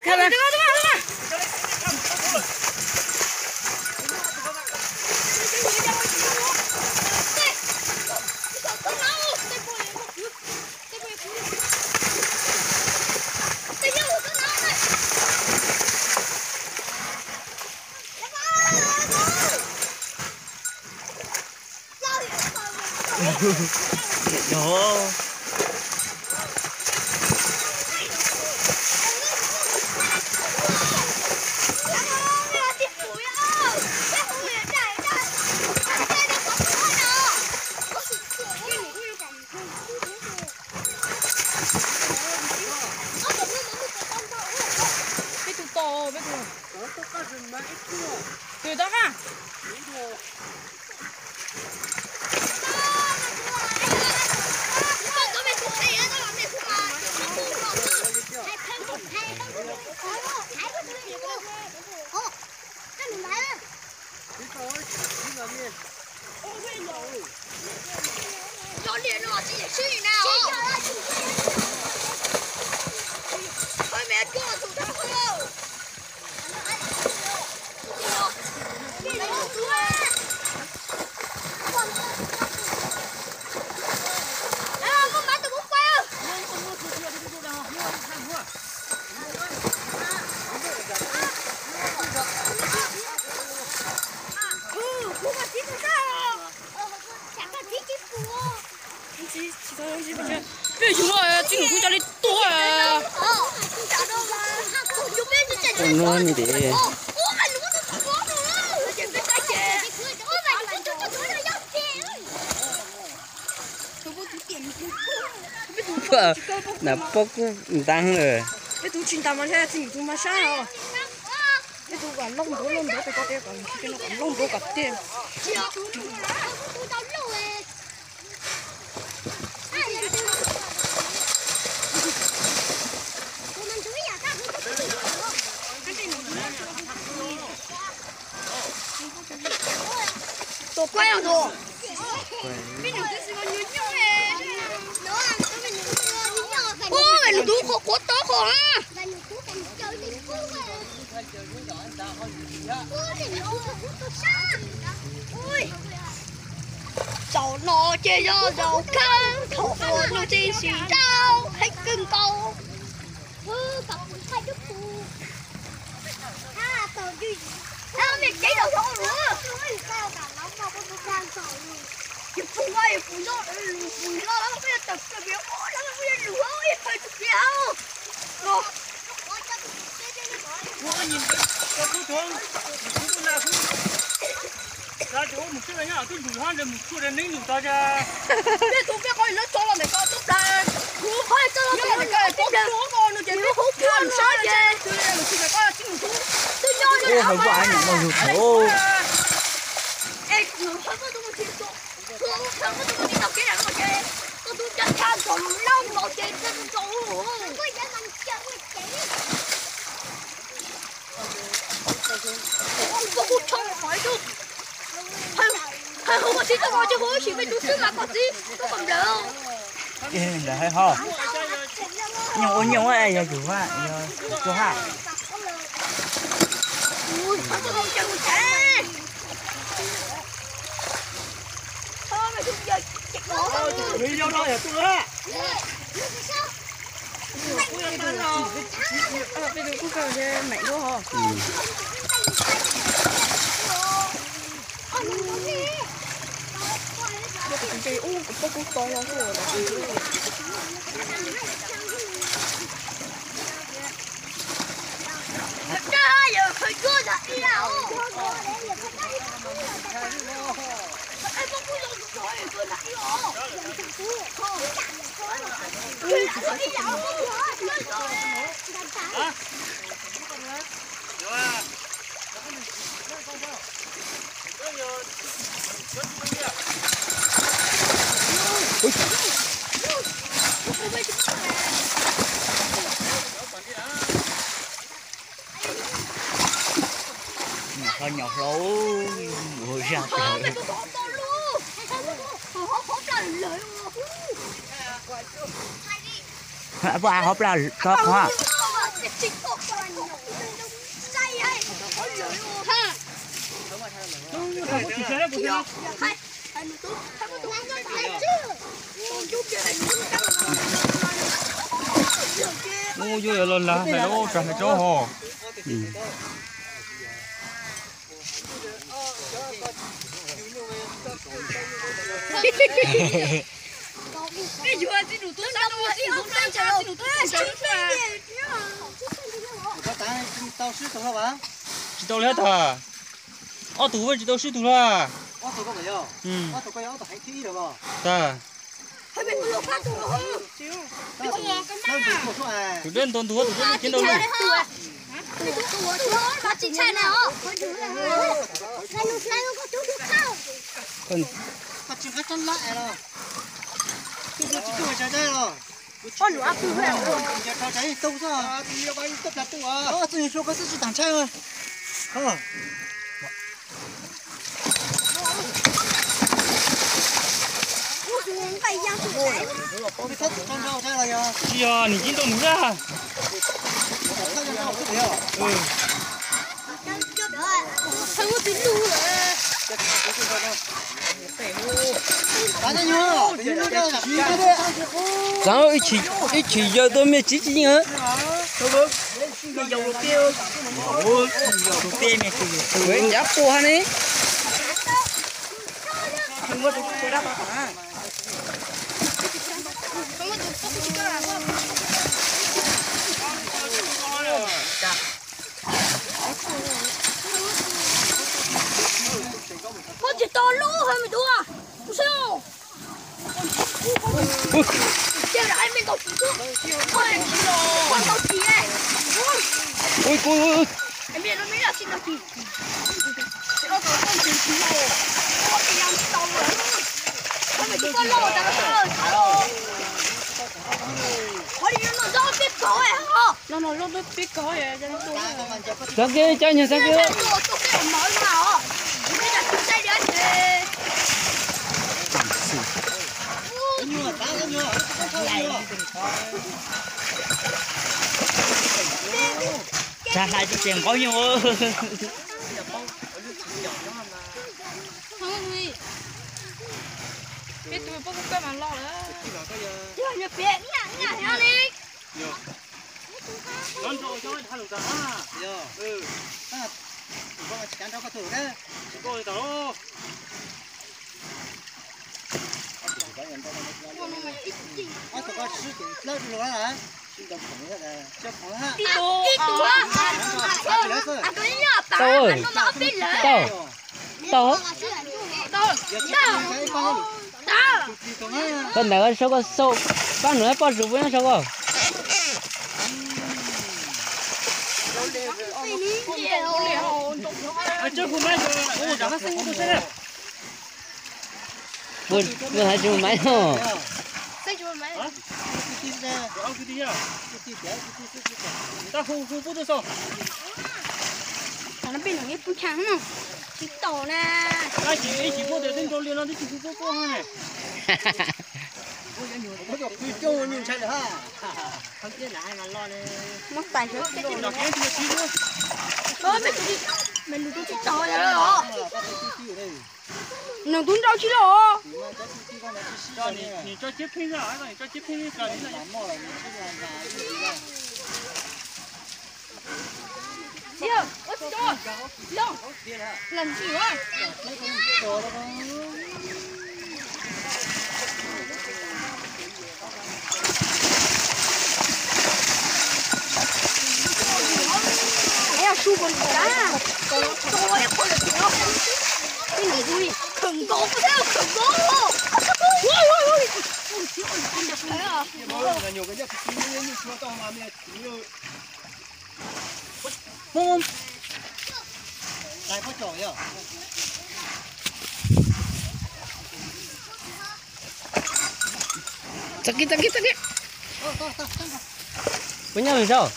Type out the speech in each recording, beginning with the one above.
Peb tus to, peb tus. Tus to qa. Peb yug no txij nus kuv cov li tuag. Nuav ni ti. Nam pob kub ntaag lawm. Peb tug tsis ntas mas txij nus tug mas sab os. Peb tug kom looj ntuav looj ntuav peb ko tes kom looj ntuav kom tiag. Tus kuaj tus. Ub, lwm tus qhuav qhuav tau qhov. Zaum no ces yog zaum kawg, thaum uas nws tsis sim tau heev kawg nkaus. Peb tug peb qhov lawv tso los ntawm ko tub plag. Nyob los ntawm ko tub plag ko no ces peb hauv plab no ces lawv tsis pom koj tsis mus tub. Ub, hawv kuj av nyuam no yug thaum. Es nws hawv koj tus mus tsis tau, hawv koj tus mus tsis tau kev lawm no ces koj tus cov tshaj txog lub lauj no ces txog. Koj kuj tshoob qhov ib tug. Hawv ua tsis tau ces ua ib sim peb tug xwb mas koj txiv koj kom nplawm. Nplawm hais ho. Nyooj ua nyooj yog yug ha, yog tug ha. Ho nyuam hlau ua zaj. Puas hauv plag tso qhov. Ub, yuav los lav hais lub tsa hais tsob ho. Tsis tau li tag. Ob tug tsis tau swb tug los. Tag. Tus dej ntuav ntuav, tus dej ntuav ntuav. Tsis yog nws cib nrau nws zaj. Txav ib chim yawg tuaj mej tsis tsis yeej. Yav puas ha ne. Koj tsis tau lub hais me duav. Xav kiag cov nyuag xav kiag. Tag hlais tsis ces nqaub nyuj. Peb tus poj kuj koj mas loj lawm. Tau, tau, tau. Koj ntawd sau koj sau, pab nws poj zus puas nyob sau koj. Mus hais tsis mus maiv no. Muab tais. Nws tub nrau tsis los. Txog kiag, txog kiag, txog kiag. Puas nyob lawm saib?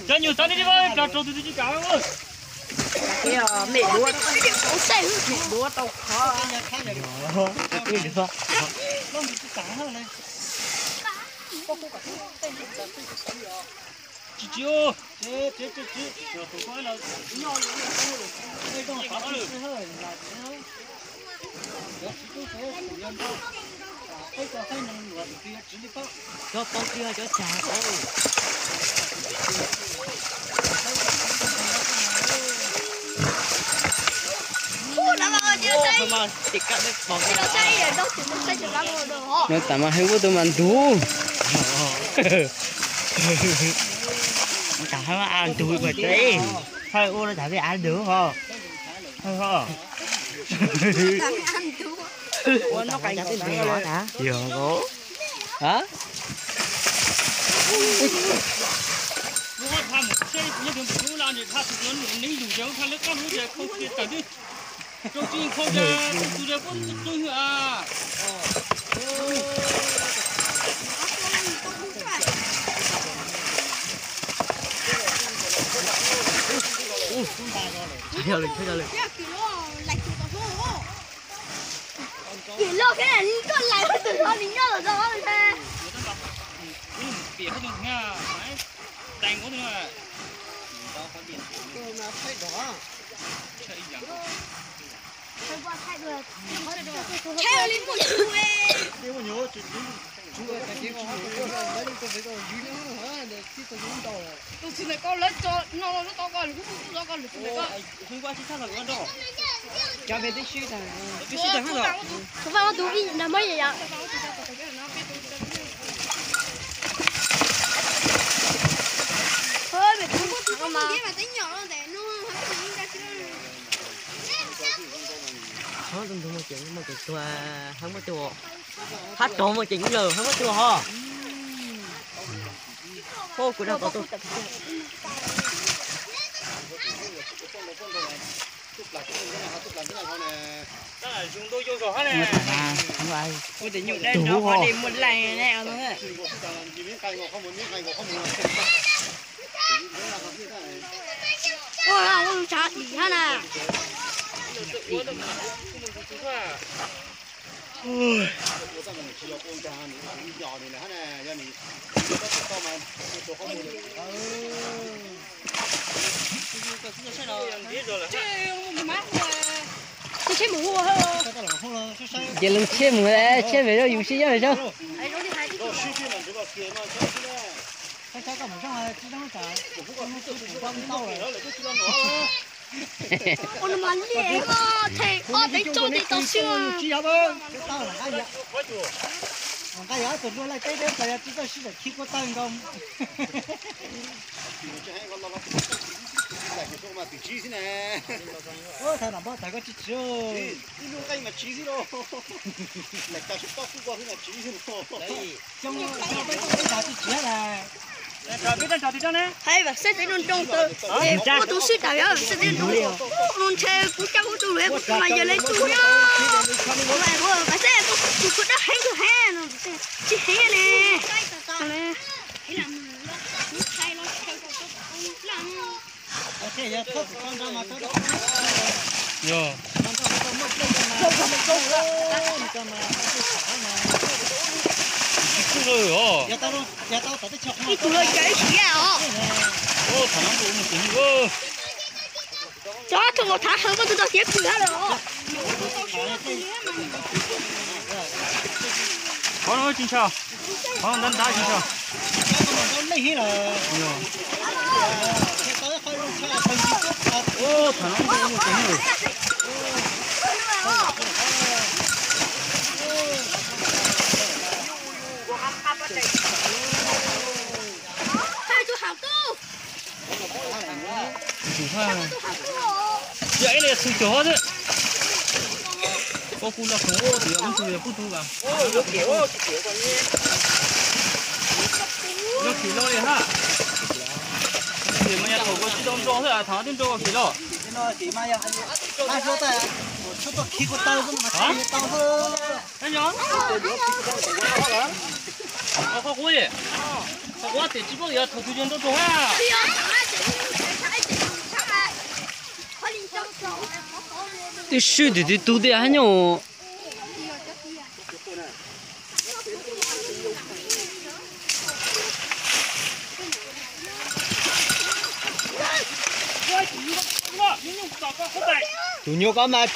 Cov nyuag txav li li, plas rau tus twg tsis kam. Mem duav, mem duav tau khov. Tsis tsis, tsis tsis, cov poob twb cov tsav. Nws tam mas hais ua tus mas ntug. Tam hais mas a ntug, hais ua los tam hais a ntug ho. Yog, a? Koj lais tus no nws nyob los tau. Tus txiv ntawm koj lawv tso no lub tau koj lwm kuj tau koj lwm tus ntawm koj. Cov peb twb sib tag. Kuv vaj tus vij nrog Hmoob yam yom. Ntug mus ces muaj cov muaj cov tuag, hab muab tuag, hab rov mus ces yus lawm hab muab tuag ho. Kuv dag ko tuaj. Ua tes nyuj dawb nrov qhov dej muaj laij ne. Ua, ua tshav dim hab na. Ces leej tshiab mus, tshiab pem zoj yus sib zog pem zog. Ua no mas liaj, them ob peb tsob tes tau xwb. Nqa yog ob tug luag laij teb deb tas yog tsis txawj sib daim khi kua tawg nkaus. Ua thaum no npaj tag koj tsis tsis. Xyoo no peb toj peb tag tsis tsis lawm. Hais vam xeb teb nroo nroo tawm, ua tus sib daim yog vam xeb teb nroo nroo. Ua no ntshe kuv coj kuv tus lawm kuv tus mas yog leej twg nyob. Vam xeb kuv tus khuv dawb heev kawg heev no, tsis heev ne. Yog. Tsis txawj os. Ib tug los cawv ib siab os. Cov tug los thav hawv koj tug tau tiav pwm hab los. Qhov no tsis ntshaw, qhov no ntab ntab tsis ntshaw. Yog ib le txhw cog xwb. Koj kuj loj khoom ua tias ub tug yog kuj tug as. Yog khim los li hab. Khim mas yog thaum koj tsis tau nrog xwb, thaum twb nrog koj khim los. Qhov qub, qhov qub tias tsis paub yog thaum twg yog nrog nrog hab. Twb swb tim twg tug tiag hab nyoj. Nyuam ko mas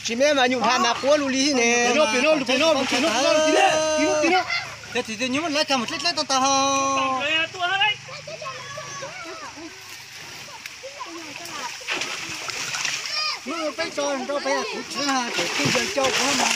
tsis me mas nyuam dhau mas quab lug li ne. Pem no, pem no, pem no, pem no, pem no. Ces txiv nyuam muab lawv coj mus dleb dleb tau tas ho. Hnub peb tso nrau peb kuv tsis hais ces twb yog coj kuv mas.